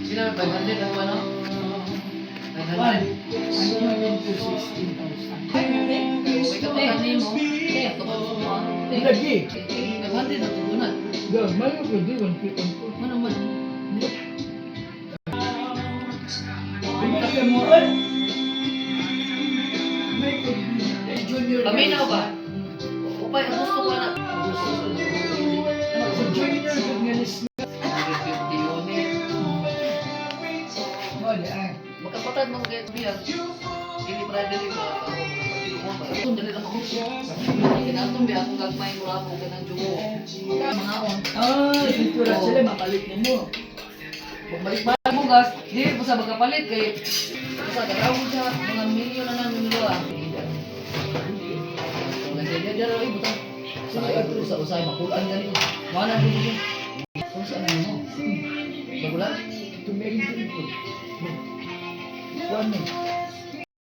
Sino 500 ang ano? 500. One, ano man to 16,000. Kay ka pa kanimo. Lagi. 500 ang tugunan. Mayo ko di, 1.4. Ano man? Kumita mo, ay! May junior. Paminaw ba? Upay, ang gusto ko na. Sa junior ko nga nis. 150 unit. Wala ay. Magkapatad mo kay Tobias. Dili pa dili ba? Dili lang ako. Kinatong bi akong gagmay mo ako kanang jugo. Mga on. Ah, siguro sila mapalit nimo. Balik mo gas, dili pa sa magkapalit kay sa katawag sa mga milyon na namin nila. Wala siya diya ay butang. Sa usa usay makulan gani. Wala na dili. Unsa na mo? Bagulan? Tumerin ko. Kuan mo.